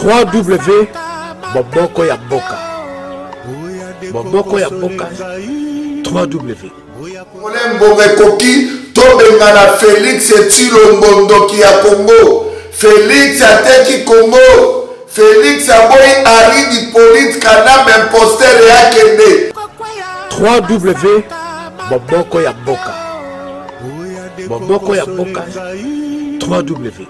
3W Bomoko ya mboka. Bomoko ya mboka 3W. Congolais ngonga ekoki tobengana Felix Tshilombo ndoki ya Congo. Felix ateki Congo. Felix aboyi Henri Hippolyte Kanambe imposteur akende. 3W Bomoko ya mboka. Bomoko ya mboka 3W.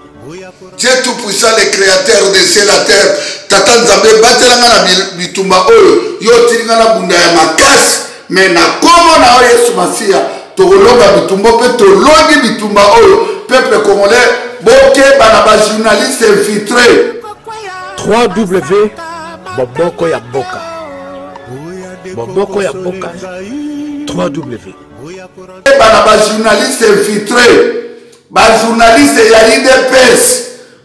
Dieu tout puissant le créateur de ciel la terre tata nzambe batela nga na bitumba oyo yo otindi nga na bunda ya makasi me na nkombo na yo yesu masiya tokolonga bitumba mpe tolongi bitumba oyo peuple congolais bokeba na bajournaliste infiltré. 3W Bomoko ya mboka. Bomoko ya mboka 3W. Bana ba journaliste infiltré, ba journaliste ya UDPS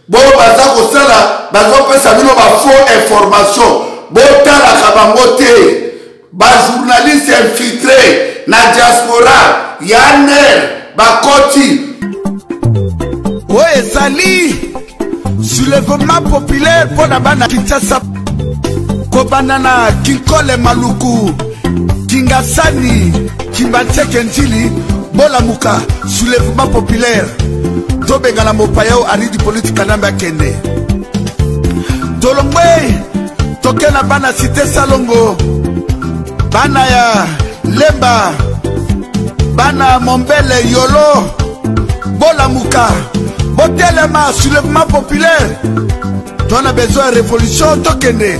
bo baza kosala, bazopesa bino ba faux information, botalaka bango te. Ba journaliste infiltré na diaspora ya ner bakoti. Oyo ezali soulèvement populaire mpo na bana Kinshasa, kobanda na Kinkole, Maluku, Kingasani, Kimbanseke, Njili. Bolamuka, soulèvement populaire, tobengana mopaya oyo Henri Hippolyte Kanambe akende. Tolongwe toke na bana Cité Salongo, bana ya Lemba, bana Mombele, Yolo. Bolamuka, botelema, soulèvement populaire, tona besoin ya révolution. Tokende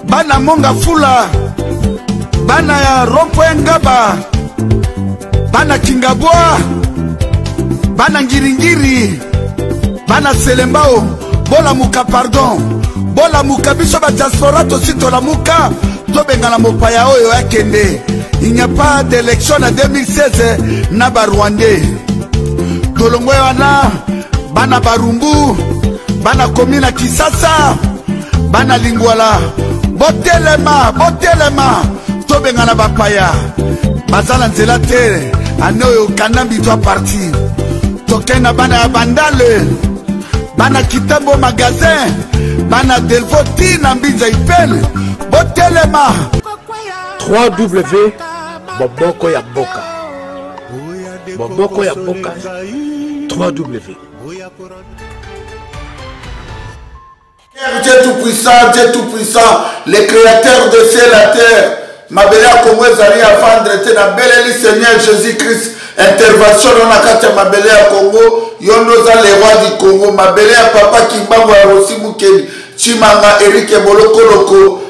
bana Monga Fula, bana ya Rond-Point Ngaba, bana Kingabwa, bana Ngiringiri, bana Selembao. Bolamuka, pardon, bolamuka. Biso badiaspora tosi tolamuka, tobengana mopaya oyo akende. Il n'y a pas d'élection na 2016 na barwandais. Tolongwe wana, bana Barumbu, bana komi na Kisasa, bana Lingwala, botelema, botelema, tobengana bapaya, baza na nzela te. Ane oyo Kanambi doit partir. Tokende na bana ya Bandale, bana Kitambo magasin, bana Delvo ti na Mbinza Ipele, botelema. 3W Bomoko ya mboka. Bomoko ya mboka 3W. Dieu tout-puissant, Dieu tout-puissant, le créateur de ciel et la terre, mabele ya Congo ezali ya vendre te. Nabeleli Seigneur Jésus-Christ, intervention na kati ya mabele ya Congo. Yo nde oza le roi du Congo. Mabele ya papa Kimbangu ya Rossy Mukendi Tshimanga, Eric Bolokoloko,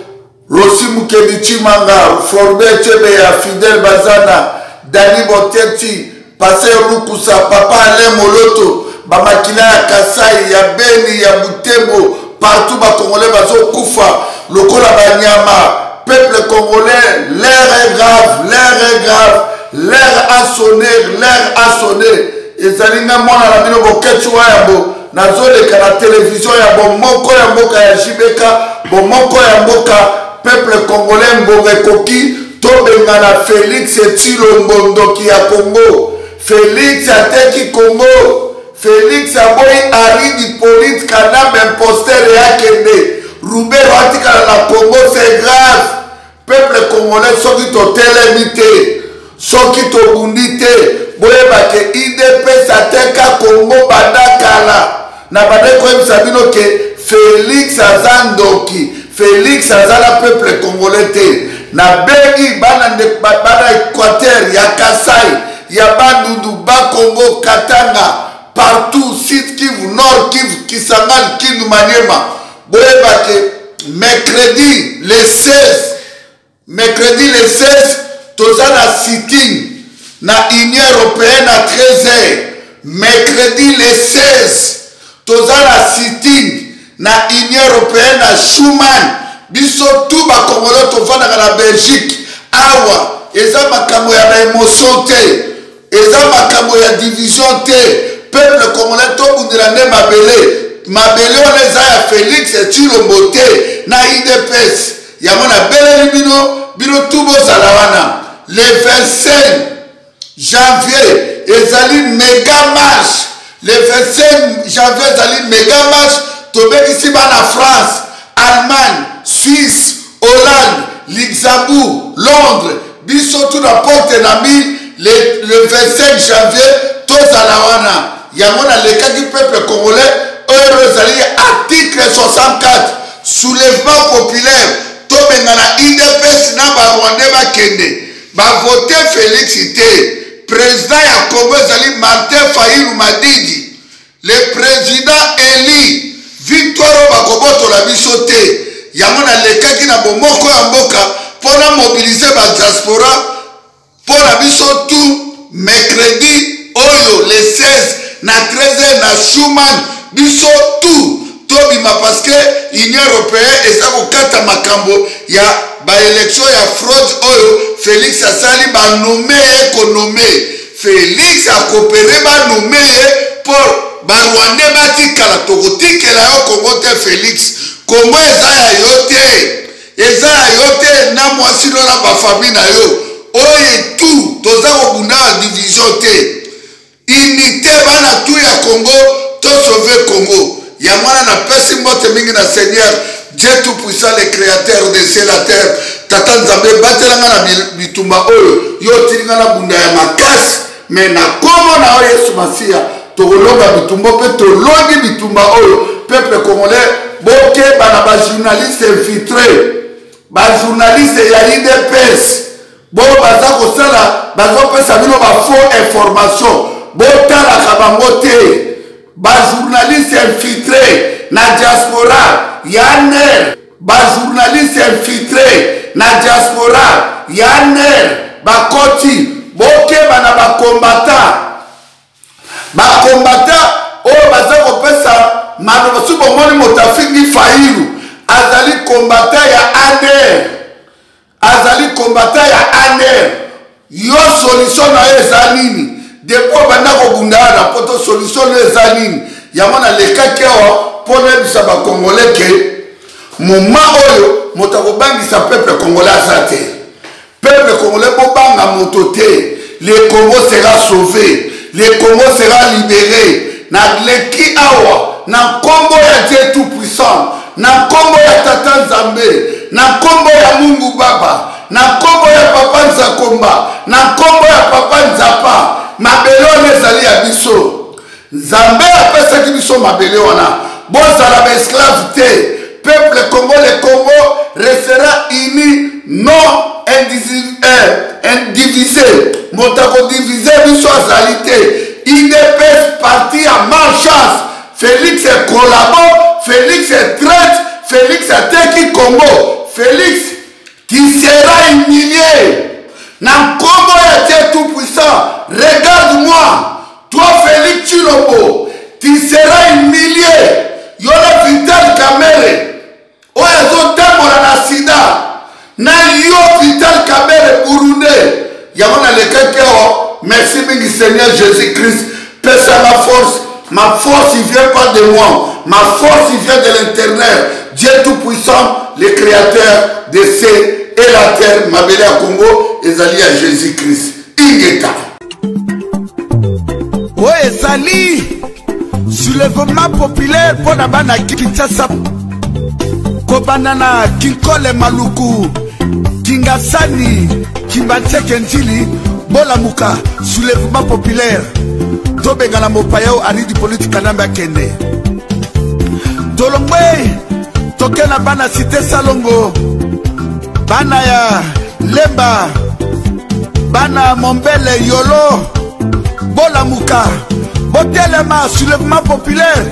Rossy Mukendi Tshimanga, Floribert Chebeya, Fidel Bazana, Dani Boteti, Pasteur Lukusa, Papa Alain Moloto, bamakila ya Kasai, ya Beni, ya Butembo, partout ba Congolais bazokufa lokola banyama. Peuple congolais, l'heure est grave, l'heure est grave, l'heure a sonné, l'heure a sonné. Ezali nga mwana na bino Boketshu wa yambo, nazoleka na televizio ya Bomoko ya mboka ya JBK, Bomoko ya mboka. Peuple congolais, ngonga ekoki, tobengana Félix Tshilombo ndoki ya Congo. Félix ateki Congo. Félix aboyi Henri Hippolyte Kanambe imposteur akende. Ruberwa atikala na Congo, c'est grave. Peuple congolais, soki totelemi te, soki tobundi te, boyeba ke UDPS ateka Congo banda kala. Na banda koyebisa bino ke Félix aza ndoki, Félix aza na peuple congolais te. Nabengi bana bana Équateur, ya Kasai, ya Bandundu, Bakongo, Katanga, partout, Sud Kivu, Nord Kivu, Kisangani, Kindu, Maniema. Boyeba ke mercredi le 16, mercredi le 16, toza na sitting na Union européenne à 13h. Mercredi le 16, toza na sitting na Union européenne na Schuman. Biso tout ba Congolais tovandaka na Belgique awa, eza makambo ya ba émotion te, eza makambo ya division te. Peuple congolais, tobundela nde mabele. Mabele wana eza ya Félix Tshilombo te na UDPS. Yango nabeleli bino, bino tu bozala wana le 25 janvier, ezali mega marche. Le 25 janvier ezali mega marche. Tobengisi bana France, Allemagne, Suisse, Hollande, Luxembourg, Londres, biso tout na porte na mille le, le 25 janvier tozala wana. Yango nalekaki peuple congolais oyo ezali article 64 soulèvement populaire tobengana udps na ba rwandais bakende bavote Felix te. Président ya Congo ezali Martin Fayulu Madidi. Le president eli victoire oyo bakobotola biso te yango nalekaki na bomoko ya mboka mpo na mobilize ba diaspora mpo na biso tout mercredi oyo le 16 na 13 na Schuman biso tout tobima parce que Union européenne eza kokata makambo ya baelection ya fraude oyo Felix asali banome ye konome Felix akopere ba nomme ye po ba rwandais batikala tokotikela yo Congo te Felix Congo eza ya yo te eza ya yo te na mwasi no na ba famille na yo oyo tout toza kobunda na division te unité bana tout ya Congo to sauver Congo yango wana napesi mbote mingi na Seigneur Dieu tout puissant le créateur de ciel la terre tata nzambe batela nga na bitumba oyo yo otindi nga na bunda ya makasi me na nkombo na yo yesu masiya tokolonga bitumba mpe tolongi bitumba oyo peuple congolais bokeba na bajournaliste infiltré bajournaliste ya idps bo baza kosala bazopesa bino ba faux information botalaka bango te ba journaliste infiltré na diaspora ya ner ba journaliste infiltré na diaspora ya ner bakoti bokeba na bakombata bakombata oyo baza kopesa maloba soki bomoni moto afingi fayilu azali kombata ya aner azali combattant ya ANR yo solution na yo eza nini depuis obanda kobunda awa na poto solution no eza nini yango nalekaki awa mpo nayebisa bacongolais ke moma oyo moto akobangisa peuple congolais aza te peuple congolais bobanga moto te le congo sera sauvé le congo sera libéré naleki awa na nkombo ya dieu tout puissant na nkombo ya tata nzambe na nkombo ya mungu baba na nkombo ya papa nzakomba na nkombo ya papa nzapa mabele wana ezali ya biso nzambe apesaki biso mabele wana bozala baesclave te peuple congo le congo restera uni non eh, indivisé moto akodivise biso azali te idps parti ya malchance Felix est collabo, Felix est traite, Felix ateki Congo, Felix qui sera humilié. Na nkombo ya Dieu tout-puissant, regarde-moi, toi Félix Tshilombo, tu seras humilié. Yo na Vital Kamerhe, oyo azotambola na sida na yo vital kabere burundais yango nalekaki awa merci mingi seigneur jésus christ pesa ma force ma force il vient pas de moi ma force il vient de l'internet dieu tout puissant le créateur de ciel et la terre mabele ya congo ezali ya jésus christ ingeta oyo ezali soulèvement populaire mpo na bana kinshasa kobanda na kinkole maluku kingasani kimbanseke njili bolamuka soulèvement populaire tobengana mopaya oyo aridi politi kanambe akende tolongwe toke na bana site salongo bana ya lemba bana mombele yolo bolamuka botelema soulèvement populaire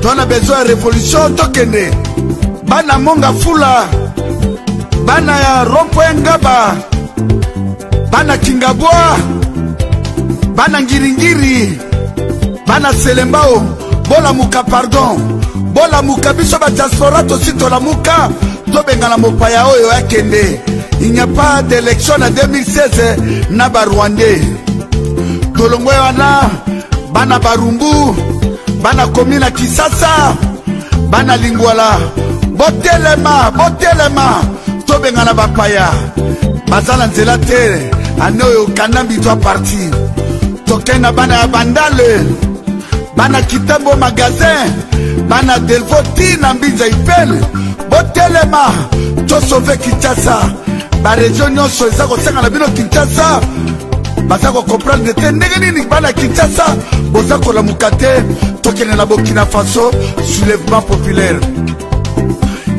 tona besoin ya révolution tokende bana monga fula bana ya rond-point ngaba bana kingabwa bana ngiringiri bana selembao bolamuka pardon bolamuka biso badiaspora tosi tolamuka tobengana mopaya oyo akende il n'y a pas d'élection na 2016 na barwandais tolongwe wana bana barumbu bana komi na kisasa bana lingwala botelema botelema tobengana bapaya baza na nzela te ane oyo kanambi doit partir tokei na bana ya bandale. Bana Kitambo magasin, bana Delvo ti na Mbinza Ipele, botelema tosauve Kinshasa. Baregio nyonso eza kosenga na bino Kinshasa, baza kocomprendre te ndenge nini bana Kinshasa boza kolamuka te. Tokende na Burkina Faso, soulèvement populaire.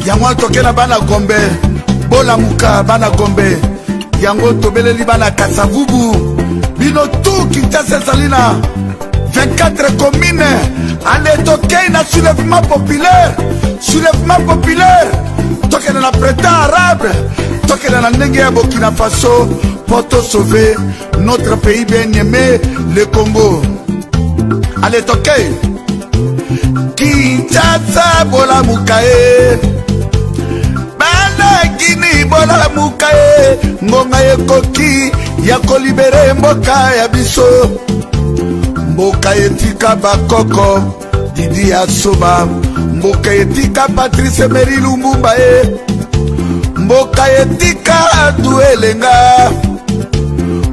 Yango wana tokende na bana Gombe, bolamuka bana Gombe. Yango tobeleli bana Kasavubu, bino tout Kinshasa ezali na 24 communes. Ale tokei na soulèvement populaire, soulèvement populaire. Tokende na printemps arabe, tokende na ndenge ya Burkina Faso pour sauver notre pays bien-aimé, le Congo. Ale tokei Kinshasa, bolamuka e, bana Gini bolamuka e, ngonga ekoki ya kolibere mboka ya biso. Mboka etika bakoko Didi Asoba, mboka etika Patrice Emery Lumumba e, mboka etika Adu Elenga,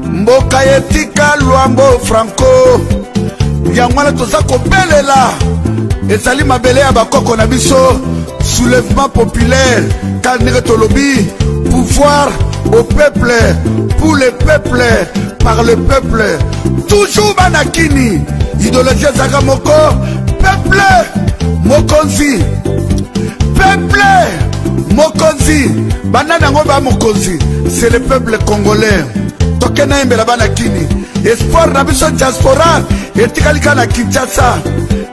mboka etika Luambo Franco. Yango wana toza kobelela, ezali mabele ya bakoko na biso. Soulèvement populaire, kaka ndenge tolobi, pouvoir au peuple, pour le peuple, par le peuple. Toujours bana Kini, idéologie ezalaka moko, peuple mokonzi, peuple mokonzi, bana nango ba mokonzi, c'est le peuple congolais. Tokende yembela bana Kini, espoir na biso diaspora etikali kaka na Kinshasa.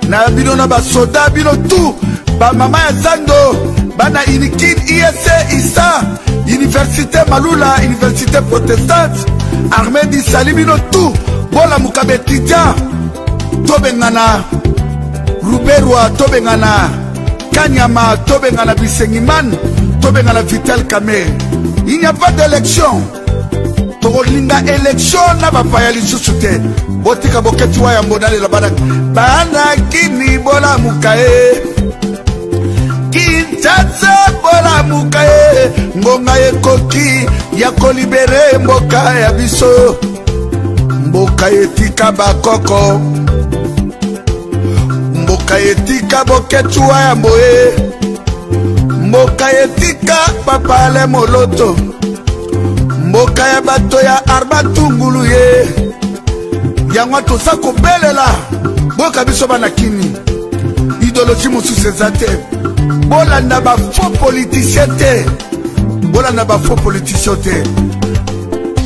Na bino na basoda bino tout, ba mama ya Zando, bana Unikin, ISC, ISA, Université Malula, Université Protestante, Armée d'Isali, bino tout, bolamuka betidia, tobengana Ruberwa, tobengana Kanyama, tobengana Bisengiman, tobengana Vital Kamerhe. Il n'y a pas d'élection. Tokolinga élection na bapaya lisusu te. Botika boketi wa yambo nalela bana. Bana Kini bolamuka e, Kinshasa bolamuka e, ngonga ekoki ya kolibere mboka ya biso. Mboka etika bakoko, mboka etika boketi wa yambo e, mboka etika papa le moloto, mboka ya bato ya arba tungulu ye. Yango toza kobelela boyoka biso bana Kini, idéologie mosusu eza te. Bolanda ba faux politicien te, bolanda ba faux politicien te.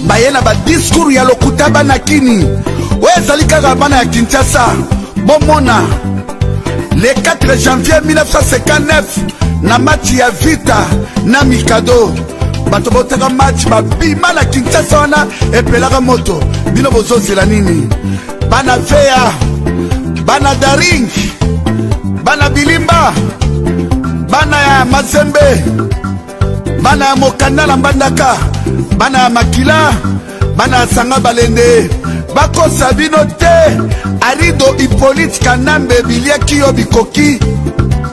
Baye na ba discours ya lokuta bana Kini, oyo ezali kaka bana ya Kinshasa. Bomona le 4 janvier 1959 na match ya Vita na Mikado, bato botaka match babima na Kinshasa wana epelaka moto. Bino bozozela nini? Bana Vea, bana Daring, bana Bilimba, bana ya Mazembe, bana ya Mokanda na Mbandaka, bana ya Makila, bana ya Sanga Balende, bakosa bino te. Arido Hippolyte Kanambe biliaki yo bikoki,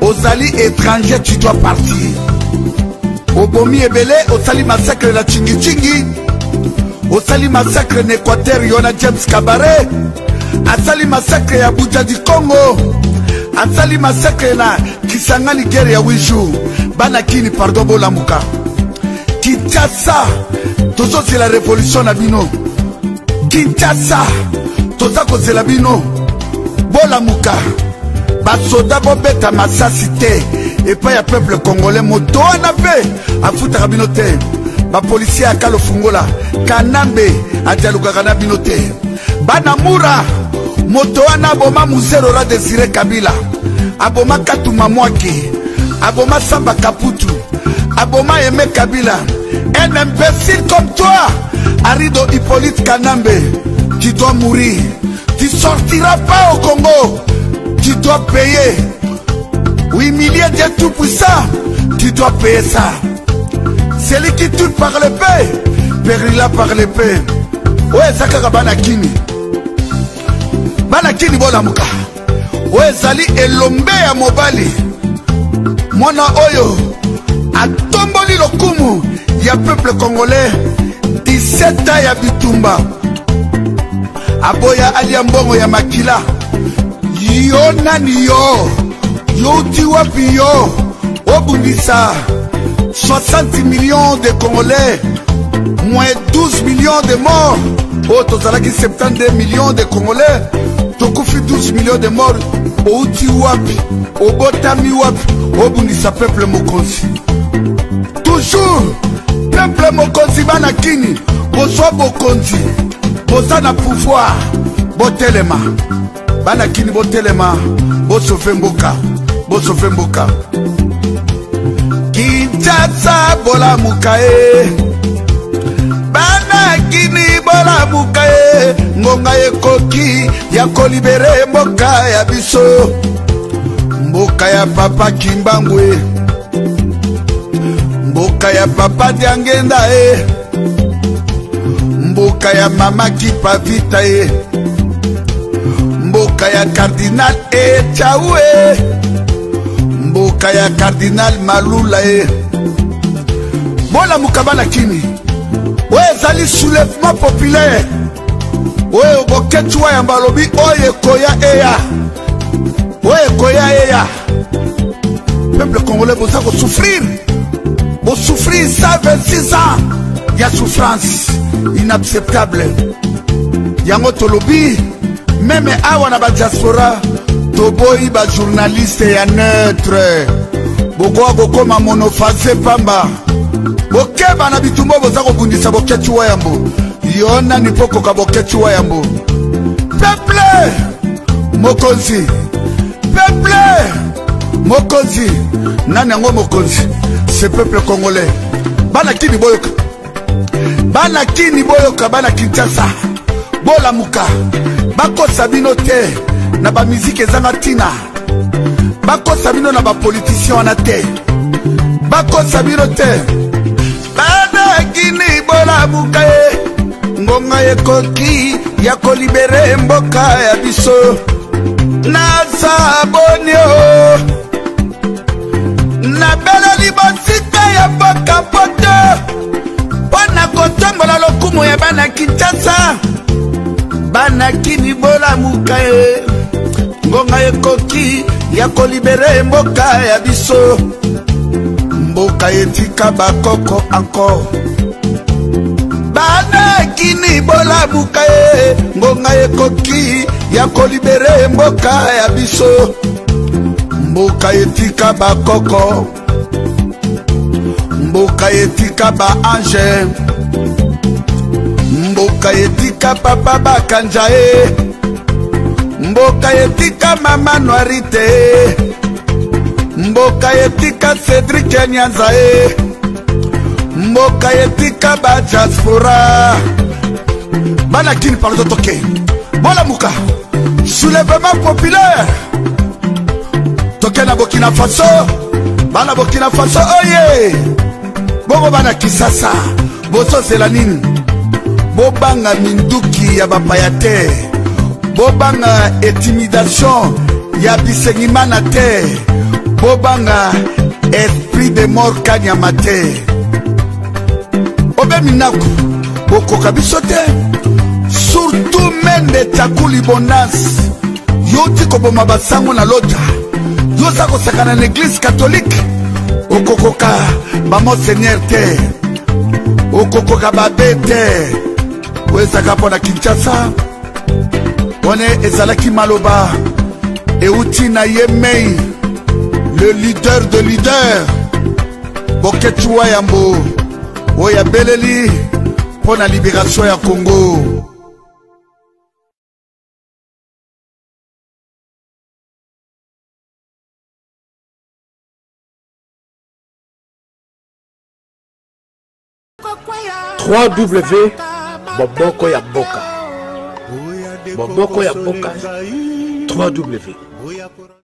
ozali étranger, tu dois partir. Obomi ebele, osali massacre na Chingi-Chingi, osali massacre na Équateur, yo na James Cabaret, asali massacre ya Buja du Congo, asali massacre na Kisangani, guerre ya 8 jours. Bana Kini, pardon, bolamuka. Kinshasa, tozozela révolution na bino. Kinshasa, toza kozela bino. Bolamuka. Basoda bobeta masasi te epai ya peuple congolais. Moto wana mpe afutaka bino te. Bapolisier ya Kalofungola, Kanambe adialukaka na bino te. Bana Mura, moto wana aboma Mzee Laurent Désiré Kabila, aboma Katuma Mwake, aboma Samba Kaputu, aboma Aimé Kabila. Un imbécile comme toi, Arido Hippolyte Kanambe, tu dois mourir. Tu sortiras pas au Congo. Tu dois payer. Oui, milliers de tout-puissant, tu dois payer ça. Celui qui tue par l'épée, périra par l'épée. Ouais, ça kaka bana Kini. Bana Kini bolamuka. Ouais, ezali elombe ya mobali. Mwana oyo atomboli lokumu ya peuple congolais. 17 ans ya bitumba. Aboya alia mbongo ya makila. Yo nani yo? Youti wapi yo? Obundisa 60 millions de Congolais, moins 12 millions de morts. Oyo tozalaki 72 millions de Congolais, tokufi 12 millions de morts. Outi wapi? Obotami wapi? Obundisa peuple mokonzi. Toujours peuple mokonzi, bana kini bozwa bokonzi, boza na pouvoir, botelema bana kini, botelema, bosauve mboka, bosauve mboka. Kinshasa bolamuka e, bana kini bolamuka e, ngonga ekoki ya kolibere mboka ya biso, mboka ya papa Kimbangu e, mboka ya papa Diangenda e, mboka ya mama Kipavita e, mboka ya cardinal Echau e, mboka ya cardinal Malula e. Bolamuka bana kini, oyo ezali soulèvement populaire oyo Boketshu wa Yamba alobi oyo ekoya eya, oyo ekoya eya. Peuple congolais, boza kosouffrir, bosouffrir 126 ans ya souffrance inacceptable. Yango tolobi même awa na badiaspora, toboyi bajournaliste ya neutre. Bokoka kokóma monophase pamba. Bokeba na bitumba boza kobundisa Boketshu wa Yambo. Yo nani mpo koka Boketshu wa Yambo? Peuple mokonzi, peuple mokonzi, nani yango mokonzi? Ce peuple congolais. Bana kini boyoka, bana kini boyoka, bana Kinshasa bolamuka. Bakosa bino te na bamiziki ezanga ntina, bakosa bino na bapoliticien wana te, bakosa bino te. Bana kini bolamuka ye, ngonga ekoki ya kolibere mboka ya biso. Naza boni o, nabeleli bosika ya mboka poto mpo na kotombola lokumu ya bana Kinshasa. Bana kini bolamuka ye, ngonga ekoki ya kolibere mboka ya biso, mboka etika bakoko encore. Bana kini bolamuka ye, ngonga ekoki ya kolibere mboka ya biso, mboka etika bakoko, mboka etika baange, mboka etika papa Bakanja e, mboka etika mama Noirite, mboka etika Cédrik Nyanza e, mboka etika badiaspora. Bana kini, pardon, toke bolamuka, soulèvement populaire. Toke na Burkina Faso, bana Burkina Faso oye! Bongo bana Kisasa bozozela nini? Bobanga minduki ya bapaya te, bobanga intimidation ya Bisengimana te, bobanga esprit de mort kanyama te. Obe minaku bokoka biso te, surtout Mende Takuli Bonas. Yo ti koboma basango na lota, yo oza kosakana na église catholique. Okokoka bamonseigneur te, okokoka babe te. Oyo ezalaka mpo na Kinshasa wana ezalaki maloba euti na ye mei, le leader de leader Boketshu wa Yambo, oyo abeleli mpo na libération ya Congo. 3W Moboko ya mboka, moboko ya mboka, 3W.